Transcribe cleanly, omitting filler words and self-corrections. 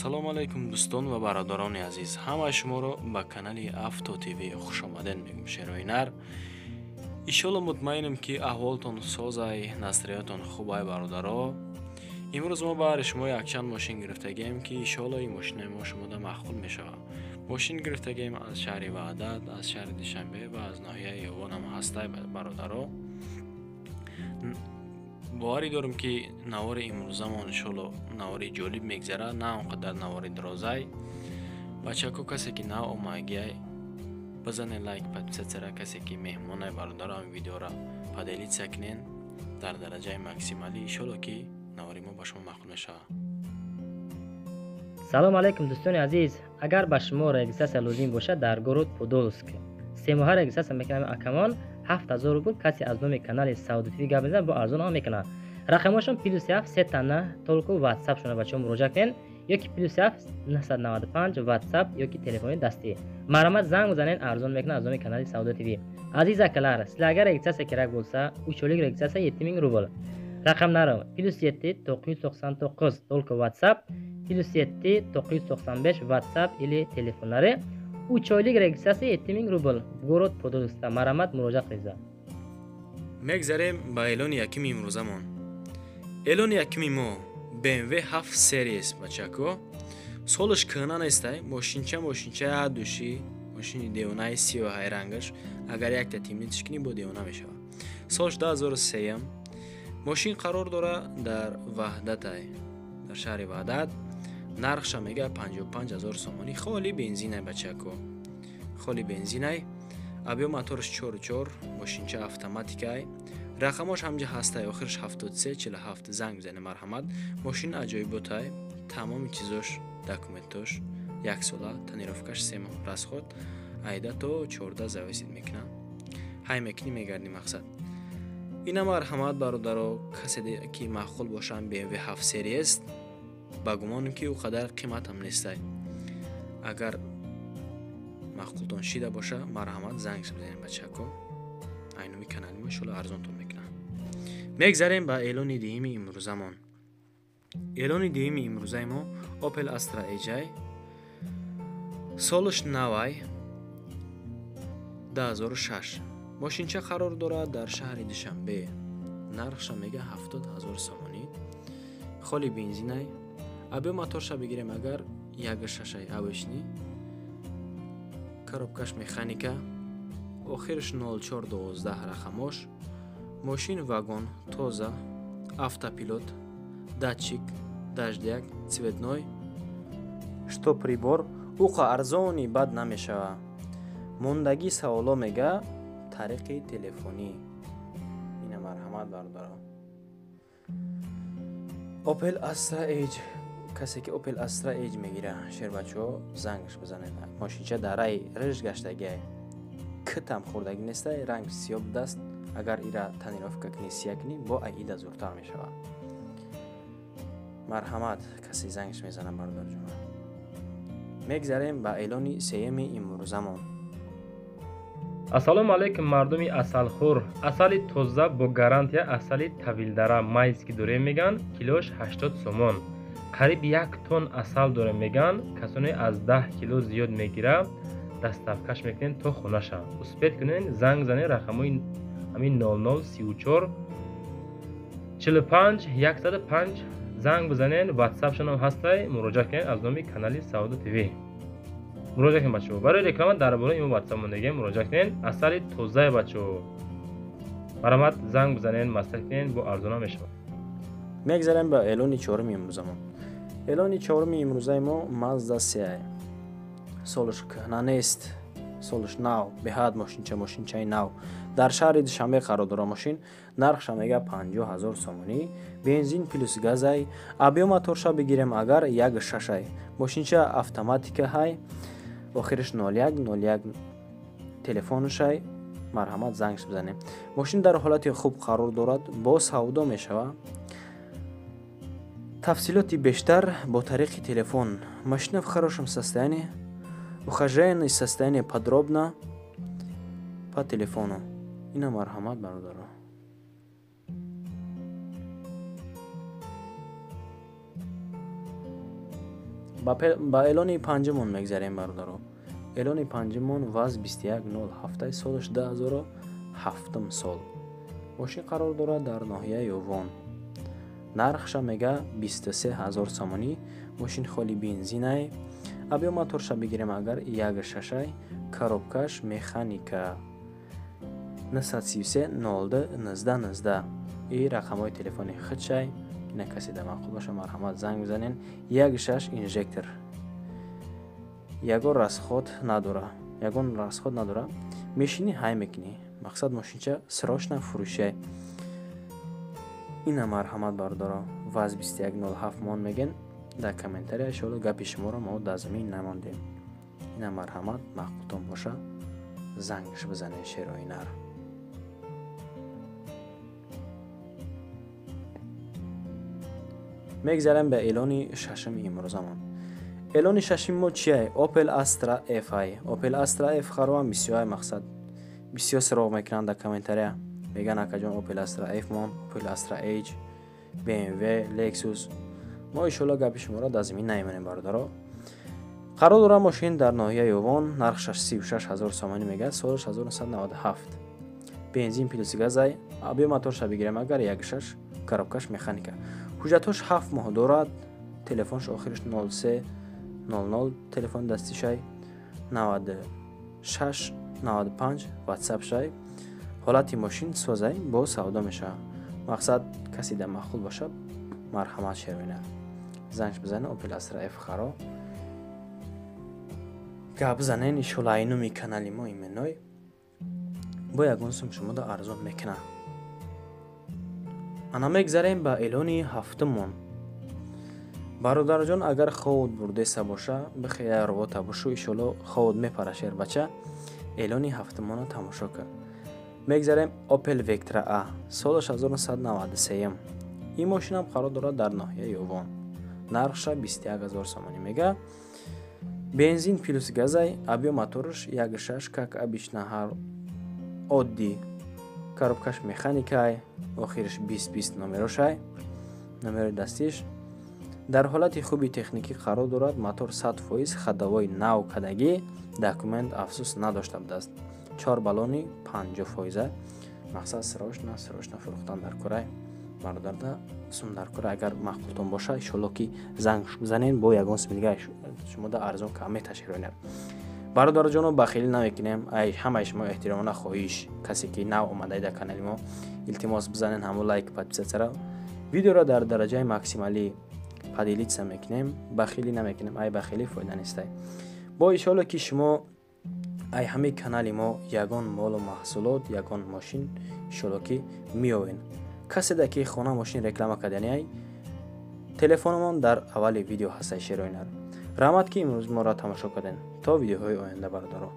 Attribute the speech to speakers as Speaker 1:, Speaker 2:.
Speaker 1: Салом алейкум дӯстон ва бародарони азиз, ҳамаи шуморо ба канали Авто ТВ хушомадед мегӯм. Шерои нар, иншолло мутмаинам, ки аҳволтон созай, настроениятон хубай. Бародаро, имрӯз мо баҳри шумо якчанд мошин гирифтагием, ки иншолло ин мошинаи мо шумода маъқул мешавад. Мошин гирифтагием аз шаҳри Ваҳдат, аз шаҳри Душанбе ва аз ноҳияи Ёвон ҳам ҳастай. Бародаро, боварӣ дорам, ки навори имрӯзамон иншолло навори ҷолиб мегзарад, на он қадар навори дарозай. Бачако, касе ки нав омагиай, бизанед лайк, подписаться ра. Касе ки меҳмонай, бародарам, видеора поделиться кунен дар дараҷаи максималӣ. Иншолло ки навори мо ба шумо маъқул мешавад.
Speaker 2: Салом алейкум, дӯстони азиз! Агар ба шумо регистрация лозим бошад, дар город Подолск 3 моҳа регистрация мекунам, акамон, 7000 рубл. Касе аз номи канали Савдо ТВ гап мезанад, бо арзон ҳам мекунад. Рақамҳошон +7 сетана, только ватсап шона, бачаҳо, муроҷиат кунед, ёки +7 995 ватсап ёки телефони дастӣ. Марҳамат, занг бизанед, арзон мекунад аз номи канали Савдо ТВ. Азиз акалар, силарга регистрация kerak bo'lsa, 3 oylik регистрация 7000 рубл. Raqamlari +7 999, только whatsapp, +7 995, whatsapp или telefonlari. 3 oylik регистрация 7000 рубл, город Подольскда. Марҳамат, муроҷиат қилinglar.
Speaker 1: Мегзарем ба эълони якими имрӯзамон. Эълони якими мо BMW 7 Series. Бачако, солаш кӯҳна нестай. Мошинча, мошинча души, мошини девонаи сиёҳай рангаш. Агар якта темнить кунӣ, бо девона мешавад. Солаш 2003. Мошин қарор дора дар Ваҳдатай, дар шаҳри Ваҳдат. Нархша мега 55 ҳазор сомонӣ, холи бензинай. Бачако, холи бензинай, объём моторш 4,4. Мошинча автоматикай. Рақамош ҳамҷа ҳастай, охирш 73 47. Занг бизане, марҳамат. Мошин аҷоиботай, тамоми чизош, документош яксола, тонировкаш 3 моҳ, расход айда то 14 зависит мекунад. Ҳай мекунӣ, мегардӣ, мақсад ина. Марҳамат, бародаро, касе ки маъқул бошанд BMW 7 Series, ба гумонем ки ӯ қадар қиматам нестай. Агар маъқултон шида боша, марҳамат, занг бизанед. Бачако, айноми канали мо иншолло арзонтон мекунад. Мегзарем ба эълони дуюми имрӯзамон. Эълони дуюми имрӯзаи мо Opel Astra H, солаш навай, 2006. Мошинча қарор дорад дар шаҳри Душанбе. Нархша мега 70 000 сомонӣ, холи бензинай. Объём моторша бигирем агар, 1,6-ай, обычный, коробкаш механика, охирш 0412 рақамош. Мошин вагон, тоза, автопилот, датчик дождя, цветной, что прибор. Уқа арзони бад намешава. Мондагӣ саволо мега тариқи телефонӣ. Ина, марҳамат, бародаро, Opel Astra H. Касе ки Opel Astra H мегира, шербачаҳо, зангаш бизанед. Мошинча дар рай риж гаштагиай, китам хӯрдагӣ нестай, ранг сиёҳ будаст. Агар ира тонировка кунӣ, сия кунӣ, бо аида зуртар мешавад. Марҳамат, касе зангаш мезанад, бародарҷон. Мегзарем ба эълони сеюми имрӯзамон.
Speaker 3: Ассалому алайкум, мардуми асалхӯр! Асали тоза бо гарантия, асали Тавилдара майский дорем, меган, килош 80 сомон. Қариб 1 тонн асал дорем, меган. Касоне аз 10 кило зиёд мегира, доставкаш мекунем то хонаша. Успеть кунен, занг занен, рақамҳои ҳамин 00 34 45 105 занг бизанен. Ватсапшонам ҳастай, муроҷиат кунед. Аз номи канали Савдо ТВ муроҷиат кунед, бачаҳо. Барои реклама дар бораи имо ватсап мондагием, муроҷиат кунед. Асали тозае, бачаҳо, марҳамат, занг бизанен, маслиҳат кунед, бо арзона мешавад.
Speaker 1: Мегзарем ба эълони чоруми имрӯзамон. Эълони чоруми имрӯзаи мо Мазда се. Солаш кӯҳна нест, солаш нав, беҳад мошинча, мошинчаи нав. Дар шаҳри Душанбе қарор дора мошин. Нархша мега 50 000 сомонӣ, бензин плюс газай. Объём моторша бигирем агар, 1,6-ай. Мошинча автоматика ҳай, охириш 01 01 телефоншай. Марҳамат, зангш бизанем. Мошин дар ҳолати хуб қарор дорад, бо савдо мешавад. Тафсилоти бештар бо тариқи телефон. Машина в хорошем состоянии, ухоженный состояние, подробно по телефону. Ина, марҳамат, бародаро. Ба эълони панҷумон мегзарем, бародаро. Эълони панҷумон ВАЗ 2107, солаш 2007 сол. Мошин қарор дорад дар ноҳияи Ёвон. Нархша мега 23 000 сомонӣ. Мошин холи бензинай. Объём моторша бигирем агар 1.6, коробкаш механика. 933 02 19 19. И рақамҳои телефони худшай. Ина касе да маъқул боша, марҳамат занг бизанен. 1.6 инжектор. Ягон расход надора. Ягон расход надора. Мешини ҳай мекунӣ. Мақсад мошинча срочно фурӯшай. Ина марҳамат, бародаро. ВАЗ 2107 мон меген дар комментария, иншоалло гапи шуморо мо дар замин намондем. Ина марҳамат, маъқултон боша зангш бизанед, шерои нар. Мегзарем ба эълони шашуми имрӯзамон. Эълони шашуми мо чие? Opel Astra F. Opel Astra F хароам бисёр мақсад. Бисёр суроғ мекунанд дар комментария. Меган акаҷон Opel Astra F мон, Opel Astra H, BMW, Lexus. Мо иншоалло гапи шуморо дар замин намемонем, бародаро. Қарор дорад мошин дар ноҳияи Ёвон, нархшаш 36 000 сомонӣ мегӯяд, солаш 1997. Бензин плюс газай, объём моторша бигирем агар 1.6, коробкаш механика. Ҳуҷҷатҳош 7 моҳ дорад, телефонш охириш 03 00, телефони дастишай 96 95, WhatsApp шай. Ҳолати мошин созай, бо савдо мешавад. Мақсад касе да маъқул бошад, марҳамат шероина. Зангш бизанед, Opel Astra F харо. Гап занен, иншоалло айнуми канали мо именой бо ягон сум шумо да арзон мекунад. Ана мегзарем ба эълони ҳафтумон. Бародарҷон, агар ховуд бурдеса боша, бихея робота бошу, иншоалло ховуд мепара шербача. Эълони ҳафтумонро тамошо кар. Мегзарем Opel Vectra A, солаш 1993. Ин мошинам қарор дорад дар ноҳияи Ёвон. Нархша 21 000 сомонӣ мега. Бензин плюс газай, объём моторш 1.6, как обычно ҳар оддӣ. Коробкаш механикай, охириш 2020 номерошай, номери дастиш. Дар ҳолати хуби техникӣ қарор дорад, мотор 100% ходовой нав кадагӣ, документ афсӯс надошта будааст. 4 баллони 50%. Мақсад срочно, срочно фурӯхтан дар курай. Бародарда сум дар курай, агар маъқултон боша, иншоалло ки занг бизанен, бо ягон сум дига шумо да арзон кам меташиронед. Бародарҷоно, бахилӣ намекунем, ай ҳамаи шумо эҳтиромона хоҳиш, касе ки нав омадаи дар канали мо, илтимос бизанен ҳамон лайк, подписатсияро. Видеоро дар дараҷаи максималӣ поделиться мекунем, бахилӣ намекунем, ай бахилӣ фоида нестай. Бо иншоалло ки шумо ай ҳамаи канали мо ягон молу маҳсулот, ягон мошин иншоалло ки меёвен. Касе да ки хона мошин реклама кардани ай, телефономон дар аввали видео ҳастай, шероинар. Раҳмат ки имрӯз моро тамошо карден. То видеоҳои оянда, бародаро.